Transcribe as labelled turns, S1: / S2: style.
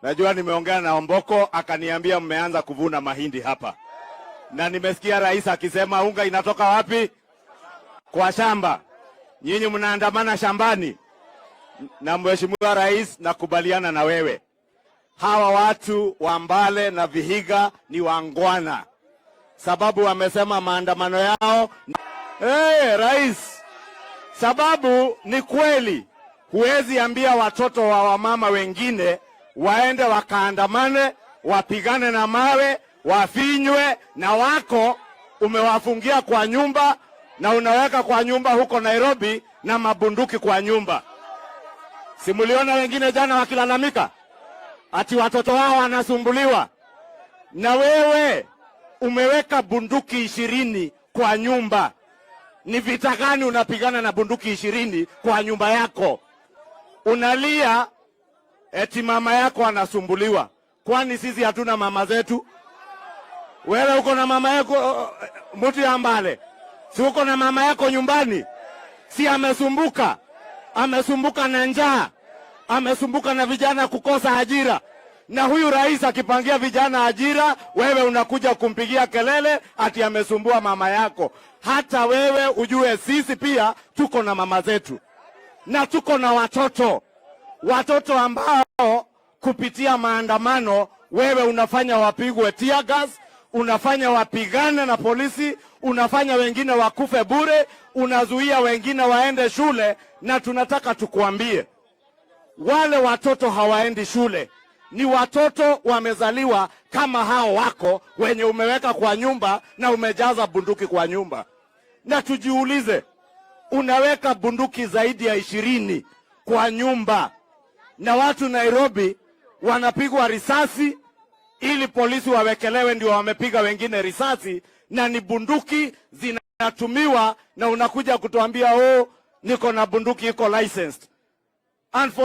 S1: Najua nimeongea na Omboko, akaniambia mmeanza kuvuna mahindi hapa, na nimesikia rais akisema unga inatoka wapi? Kwa shamba. Nyinyi mnaandamana shambani. Na mheshimiwa rais, nakubaliana na wewe, hawa watu wa Mbale na Vihiga ni waungwana, sababu wamesema maandamano yao. Hey, rais, sababu ni kweli, huwezi ambia watoto wa wamama wengine waende wakaandamane, wapigane na mawe, wafinywe, na wako umewafungia kwa nyumba na unaweka kwa nyumba huko Nairobi na mabunduki kwa nyumba. Si muliona wengine jana wakilalamika ati watoto wao wanasumbuliwa? Na wewe umeweka bunduki 20 kwa nyumba. Ni vita gani unapigana na bunduki 20 kwa nyumba yako? Unalia eti mama yako anasumbuliwa. Kwani sisi hatuna mama zetu? Wewe uko na mama yako, mtu ya Mbale, si uko na mama yako nyumbani? Si amesumbuka? Amesumbuka na njaa, amesumbuka na vijana kukosa ajira. Na huyu rais akipangia vijana ajira, wewe unakuja kumpigia kelele ati amesumbua mama yako. Hata wewe ujue sisi pia tuko na mama zetu na tuko na watoto, watoto ambao kupitia maandamano wewe unafanya wapigwe tear gas, unafanya wapigane na polisi, unafanya wengine wakufe bure, unazuia wengine waende shule. Na tunataka tukuambie, wale watoto hawaendi shule, ni watoto wamezaliwa kama hao wako wenye umeweka kwa nyumba na umejaza bunduki kwa nyumba. Na tujiulize, unaweka bunduki zaidi ya 20 kwa nyumba na watu Nairobi wanapigwa risasi ili polisi wawekelewe ndio wamepiga wengine risasi, na ni bunduki zinatumiwa, na unakuja kutuambia, "Oh, niko na bunduki iko licensed." And for